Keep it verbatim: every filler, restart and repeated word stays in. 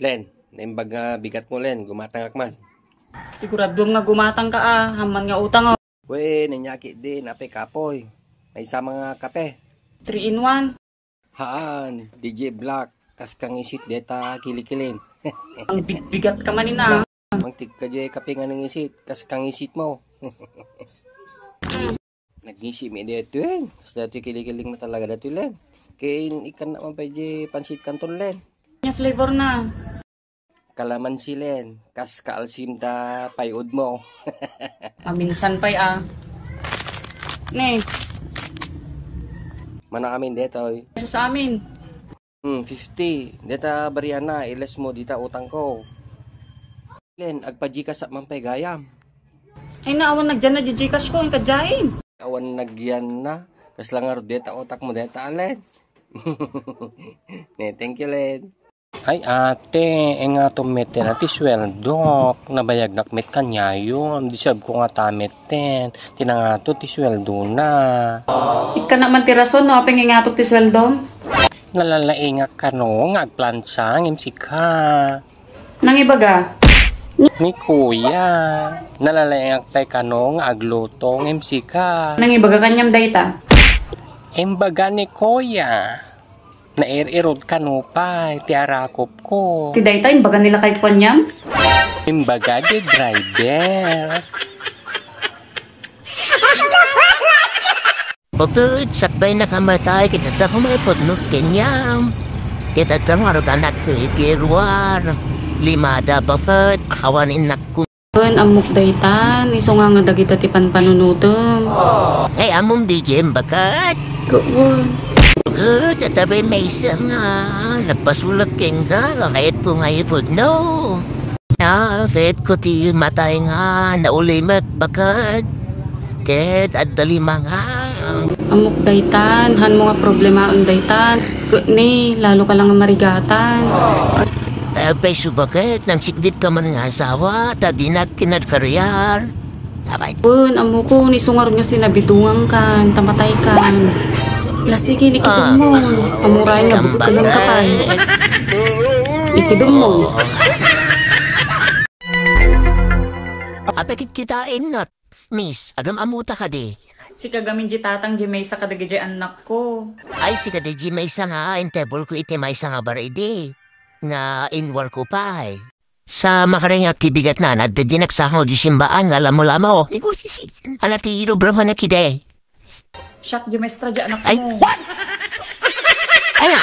Len, naimbag nga bigat mo, Len, gumatangak man. Siguraduam nga gumatang ka, a, hamman nga utang, o. Wen, nanyaki di, napay kapoy. Maysa nga kape. Three in one. Haan, D J Black, kas kangisit deta kilikilim. Ang bigbigat ka man, ina. Mangtig ka di kape nga nangisit, kas kangisit mo. Nagngisi mi dito, eh. Kas dati kilikiling mo talaga dati, Len. Kaya in-, ikan na man pa di pansit kanton, Len. Nya flavor na. Kalamansi, Len. Kas kaalsim ta payod mo. Maminsan pay, a. Ne. Mana amin detoy. Sa amin. Hmm, fifty. Deta bariana, iles mo dita utang ko. Len, agpa-Gcash man pay gayam. Ay na, awan nagyan na di Gcash ko, ang kadyain. Awan nagyan na. Kasla nga deta utak mo deta, Len. Ne, thank you, Len. Ay, ate, e nga tumeten a ti sweldok. Nabayagnak met kaniayo. Deserve ko nga tameten. Tinangato ti sweldona. Ikkana man ti rason no apay nga ingatok ti sweldom? Nalalaingak kano nga agplancha ngem sika. Nangibaga? Ni kuya. Nalalaingak pay kano nga agluto ngem sika. Nangibaga kaniam dayta? Imbaga ni kuya. Nair-irod kano pay ti arakop ko. Ti dayta, imbaga ni lakay ko kaniam? Imbaga di driver. Bakit sakbay nakamatay? Kita ta kumaipod no kenyam. Kita ta maruganak ko iti ruar. Limada bakit? Akawan inak ko. Wen, ammok daytan, isu nga nga dagita ti panpanunotem. Ay, ammom di jem bakit? Wen. Bakit? Atabay maysa nga nagpasulak kenka. Kayat ko nga ipod no. Ah, ket ko ti matay nga naulimek bakit? Ket adda lima nga. Ammok daytan, han mo nga problemaen daytan. Ket ni, lalo ka lang nga marigatan. Eh, peso bakit? Nang sikbit ka man nga asawa, ta dinak kinadkariar. Abay. Wen, ammokon, isu ngarud nga sinabidungan kan, ta matay kan. La, sige, ikidem mo. Amurayen nga bukbukagan ka pay. Ikidem mo. Apay kitkitaen, Nat, Miss, agam-amuta kadi? Sika gamin di tatang di maysa kadagiti annakko. Ay, sika di maysa nga intebol ko iti maysa nga bar idi. Nga inwar ko pay. Sa makaringat ti bigatna, adda di nagsango di simbaan nga lamo-lamo. Ana ti ilubrama na kide. Siak di maestra di anak mo. Ay. Ana?